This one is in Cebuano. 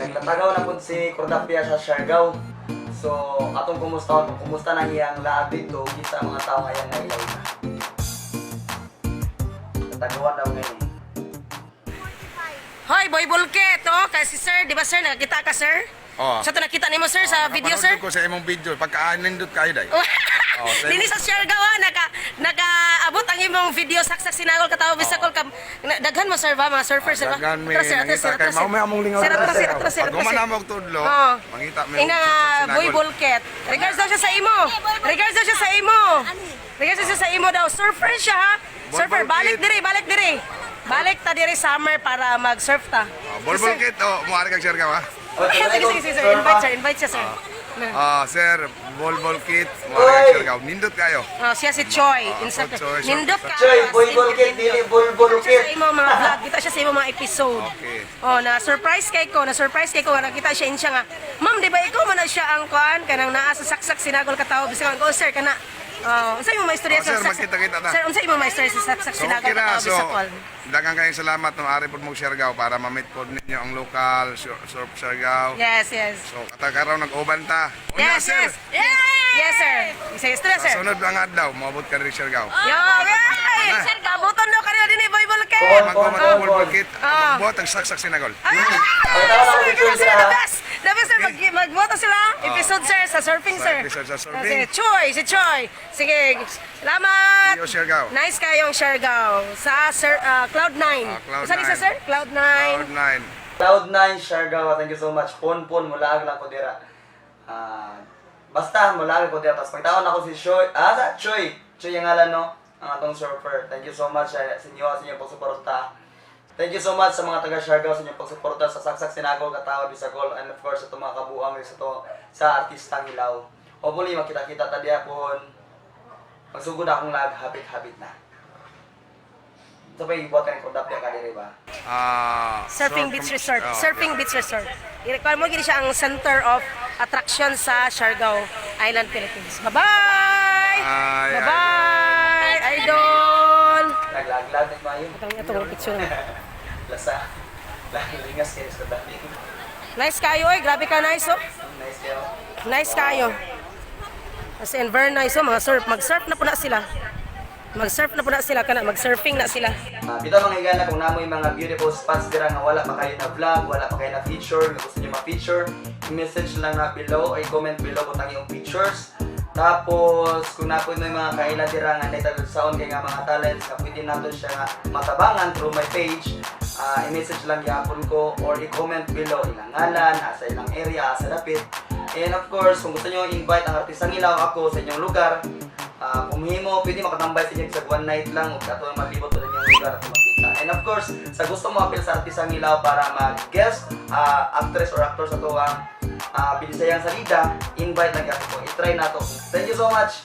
Naglatagaw na po si Cordapia sa Siargao. So, atong kumusta kung kumusta na iyang laag dito kita mga tao ngayang ngailaw na. Natagawan daw ngayon. Hoy, Boy Bulket, oh, kay si sir, di ba sir, nakakita ka, sir? Oo. Sa to nakita nimo, sir, sa video, sir? Napanood ko sa imong video, pagka nindot kayo day. Oh, Dini sa Siargao, ah, nakaabot ang imong video saksak sinagol katawa bisakol ka daghan mo sir ba mga surfer sir ba? Daghan may Atras, sir, atras, nangita sir, kay atras, sir. mao may among lingaw. Sir, atras, sir, atras, sir, Pag atras, human sir. na mo og tudlo, Oo. mangita may Ina og saksak Boy sinagol. Bulket. Regards daw siya sa imo. Regards daw siya sa imo. Regards daw siya sa imo daw. Surfer siya ha. Boy Surfer, balik Bulket. diri, balik diri. Balik ta diri summer para mag-surf ta. Oh, Bol Bulkit, oh, muari kag share ka ba? Oh, Sige, sige, sige, sir. Invite sir, invite siya, sir. Ah, sir, Bol Bulkit, muari kag Oy! share ka. Nindot kayo. Oh, siya si Choi, instructor. Choi, sir. Nindot ka. Choi, Boy Bulkit, dili Bulbul Kita siya sa Kit. imo mga vlog, kita siya sa imo mga episode. Okay. Oh, na surprise kay ko, na surprise kay ko nga nakita siya siya nga. Ma'am, di ba ikaw man na siya ang kuan kanang naa sa saksak sinagol katawo bisag ko, "Oh, sir, kana." Oh, unsa imo maistorya Oh, sa sir, saksak? magkita-kita ta. Sir, unsa imo maistorya sa saksak So, sinagol okay na. katawo So, bisag kol? Daghang kayong salamat no ari pod mo Siargao para ma-meet pod ninyo ang local surf Siargao. Yes. So, katakaron nag-uban ta. Unya, Yes, sir. yes. Yes, sir. Sige, istorya, Sa sir. sunod ang adlaw, moabot ka diri Siargao. Yo, hey! Sir, pabuton daw kanila din ni Boy Bulket. Kon, Magko kon, man kon, Bol kon. Bulkit, Ah. magbuhat ang saksak sinagol. Ah! Pakita Sir, ko sir, sir, sir, the ah. best! The best, sir. Magboto sila. Episode, sir, sa surfing, Sa sir. episode sa surfing. Sige, Choi, si Choi. Sige, salamat. See you, Siargao. Nice kayong Siargao. Sa sir, Cloud9. Ah, Cloud Saan isa, nine. sir? Cloud9. Cloud 9. Cloud9 Siargao, thank you so much. Pon pon mulaag lang ko dira. Ah, basta mulaag ko dira tapos pagtaon ako si Choi, ah sa Choi. Choi ang ngalan no, ang atong surfer. Thank you so much sa inyong pagsuporta. Thank you so much sa mga taga Siargao sa inyong pagsuporta sa Saksak Sinagol, Katawa Bisagol and of course sa itong mga kabuang sa to sa artistang Hilaw. Hopefully makita-kita ta diha pohon. Magsugod akong lag, habit-habit na. Ito pa ibuhat ka ng kordapya ka diri ba? Ah, Surfing surf Beach Resort. Oh, Surfing Beach Resort. I-require mo gini siya ang center of attraction sa Siargao Island, Philippines. Bye-bye! Bye, Bye-bye! Idol! Naglaglag na mayo. Itong itong picture. Lasa. Lingas kayo sa dami. Nice kayo oy, grabe ka nice oh. Nice kayo. Nice kayo. As in very nice oh, mga surf, mag-surf na po na sila. Mag-surf na po na sila kana, mag-surfing na sila. Bitaw mga higala, kung namoy mga beautiful spots dira nga wala pa kayo na vlog, wala pa kayo na feature, nga gusto niyo ma-feature, message lang na below or comment below kung tangi yung pictures. Tapos, kung napoy may mga kaila dira nga naitagod saon kay nga mga talents nga pwede nato siya nga matabangan through my page, i-message lang gyapon ko or i-comment below ilang ngalan, asa ilang area, asa dapit. And of course, kung gusto niyo invite ang artistang Hilaw ako sa inyong lugar, kung himo, pwede makatambay sa inyo sa one night lang ug ato ang malibot sa inyong lugar at makita. And of course, sa gusto mo apil sa artistang Hilaw para mag-guest, actress or actor sa tuwang Binisayang Salida, invite lang gyapon ko. I-try na to. Thank you so much.